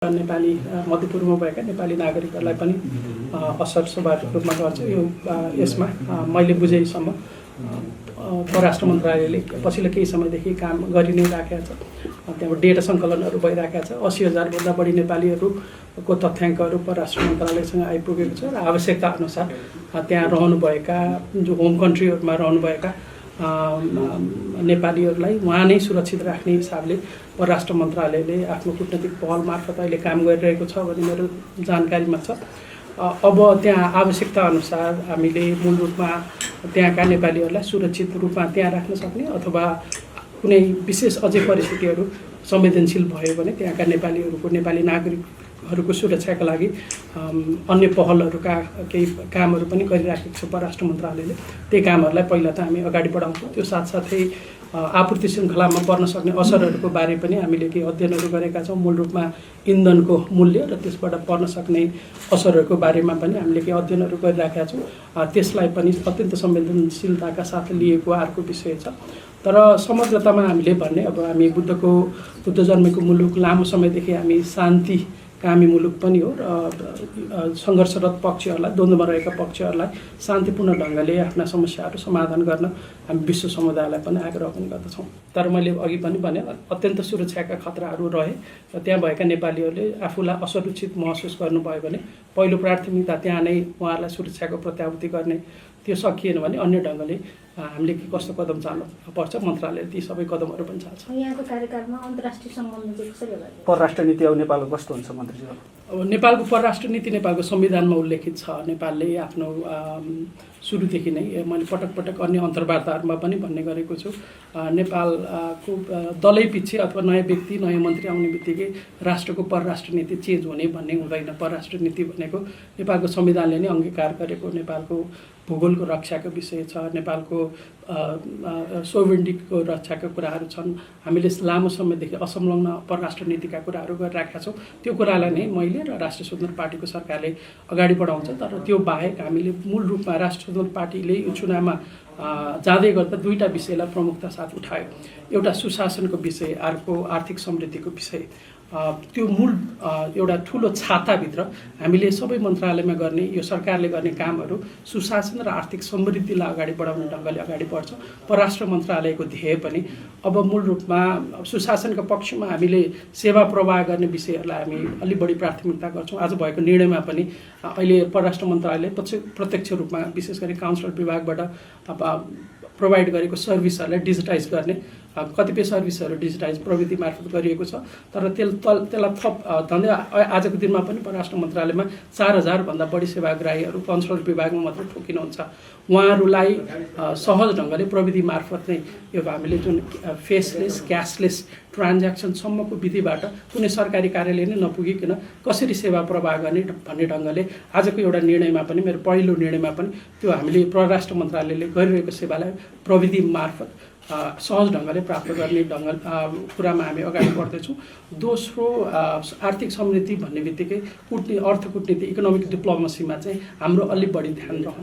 नेपाली मध्यपूर्वमा भएका नेपाली नागरिकहरूलाई पनि असर स्वाभाविक रूपमा गर्छ। यो यसमा मैले बुझेसम्म परराष्ट्र मन्त्रालयले पछिल्लो केही समयदेखि काम गरि नै राखेको छ। त्यहाँ डेटा सङ्कलनहरू भइरहेको छ। 80,000 भन्दा बढी नेपालीहरूको तथ्याङ्कहरू परराष्ट्र मन्त्रालयसँग आइपुगेको छ र आवश्यकता अनुसार त्यहाँ रहनुभएका जो होम कन्ट्रीहरूमा रहनुभएका नेपालीहरूलाई वहाँ नै सुरक्षित राख्ने हिसाबले परराष्ट्र मन्त्रालयले आफ्नो कूटनीतिक पहल मार्फत अहिले काम गरिरहेको छ भन्ने मेरो जानकारीमा छ। अब त्यहाँ आवश्यकता अनुसार हामीले मूल रूपमा त्यहाँका नेपालीहरूलाई सुरक्षित रूपमा त्यहाँ राख्न सक्ने अथवा कुनै विशेष अझै परिस्थितिहरू संवेदनशील भयो भने त्यहाँका नेपाली नागरिकहरूको सुरक्षाका लागि अन्य पहलहरूका केही कामहरू पनि गरिराखेको छ परराष्ट्र मन्त्रालयले। त्यही कामहरूलाई पहिला त हामी अगाडि बढाउँछौँ। त्यो साथसाथै आपूर्ति श्रृङ्खलामा पर्न सक्ने असरहरूको बारे पनि हामीले केही अध्ययनहरू गरेका छौँ। मूल रूपमा इन्धनको मूल्य र त्यसबाट पर्न सक्ने असरहरूको बारेमा पनि हामीले केही अध्ययनहरू गरिराखेका छौँ। त्यसलाई पनि अत्यन्त संवेदनशीलताका साथ लिएको अर्को विषय छ। तर समग्रतामा हामीले भन्ने अब हामी बुद्ध जन्मेको मुलुक, लामो समयदेखि हामी शान्तिकामी मुलुक पनि हो र सङ्घर्षरत पक्षहरूलाई, द्वन्द्वमा रहेका पक्षहरूलाई शान्तिपूर्ण ढङ्गले आफ्ना समस्याहरू समाधान गर्न हामी विश्व समुदायलाई पनि आग्रह पनि गर्दछौँ। तर मैले अघि पनि भने अत्यन्त सुरक्षाका खतराहरू रहे र त्यहाँ भएका नेपालीहरूले आफूलाई असुरक्षित महसुस गर्नुभयो भने पहिलो प्राथमिकता त्यहाँ नै उहाँहरूलाई सुरक्षाको प्रत्याभूति गर्ने। त्यो सकिएन भने अन्य ढङ्गले हामीले के कस्तो कदम चाल्नु पर्छ, मन्त्रालयले ती सबै कदमहरू पनि चाल्छ। यहाँको कार्यकालमा अन्तर्राष्ट्रिय सम्बन्ध कसरी भयो? परराष्ट्र नीति अब नेपालको कस्तो हुन्छ मन्त्रीजी? अब नेपालको परराष्ट्र नीति नेपालको संविधानमा उल्लेखित छ। नेपालले आफ्नो सुरुदेखि नै मैले पटक पटक अन्य अन्तर्वार्ताहरूमा पनि भन्ने गरेको छु, नेपालको दलै पछि अथवा नयाँ व्यक्ति नयाँ मन्त्री आउने बित्तिकै राष्ट्रको परराष्ट्र नीति चेन्ज हुने भन्ने हुँदैन। परराष्ट्र नीति भनेको नेपालको संविधानले नै अङ्गीकार गरेको नेपालको भूगोलको रक्षाको विषय छ, नेपालको सोभरेन्टीको रक्षाका कुराहरू छन्। हामीले लामो समयदेखि असंलग्न परराष्ट्र नीतिका कुराहरू गरिराखेका छौँ। त्यो कुरालाई नै मैले र राष्ट्रिय स्वतन्त्र पार्टीको सरकारले अगाडि बढाउँछ। तर त्यो बाहेक हामीले मूल रूपमा राष्ट्रिय स्वतन्त्र पार्टीले यो चुनावमा जाँदै गर्दा दुईवटा विषयलाई प्रमुखता साथ उठायो। एउटा सुशासनको विषय, अर्को आर्थिक समृद्धिको विषय। त्यो मूल एउटा ठुलो छाताभित्र हामीले सबै मन्त्रालयमा गर्ने, यो सरकारले गर्ने कामहरू सुशासन र आर्थिक समृद्धिलाई अगाडि बढाउने ढङ्गले अगाडि बढ्छ। परराष्ट्र मन्त्रालयको ध्येय पनि अब मूल रूपमा सुशासनका पक्षमा हामीले सेवा प्रवाह गर्ने विषयहरूलाई हामी अलि बढी प्राथमिकता गर्छौँ। आज भएको निर्णयमा पनि अहिले परराष्ट्र मन्त्रालयले प्रत्यक्ष रूपमा विशेष गरी काउन्सिलर विभागबाट प्रोभाइड गरेको सर्भिसहरूलाई डिजिटाइज गर्ने, कतिपय सर्भिसहरू डिजिटाइज प्रविधि मार्फत गरिएको छ। तर त्यसलाई थप धन्दै आजको दिनमा पनि परराष्ट्र मन्त्रालयमा 4,000 भन्दा बढी सेवाग्राहीहरू काउन्सिलर विभागमा मात्रै ठोकिनुहुन्छ। उहाँहरूलाई सहज ढङ्गले प्रविधि मार्फत नै यो हामीले जुन फेसलेस क्यासलेस ट्रान्ज्याक्सनसम्मको विधिबाट कुनै सरकारी कार्यालय नै नपुगिकन कसरी सेवा प्रवाह गर्ने भन्ने ढङ्गले आजको एउटा निर्णयमा पनि, मेरो पहिलो निर्णयमा पनि त्यो हामीले परराष्ट्र मन्त्रालयले गरिरहेको सेवालाई प्रविधि मार्फत सहज ढङ्गले प्राप्त गर्ने कुरामा हामी अगाडि बढ्दैछौँ। दोस्रो, आर्थिक समृद्धि भन्ने बित्तिकै अर्थ कूटनीति, इकोनोमिक डिप्लोमेसीमा चाहिँ हाम्रो अलि बढी ध्यान रहन्छ।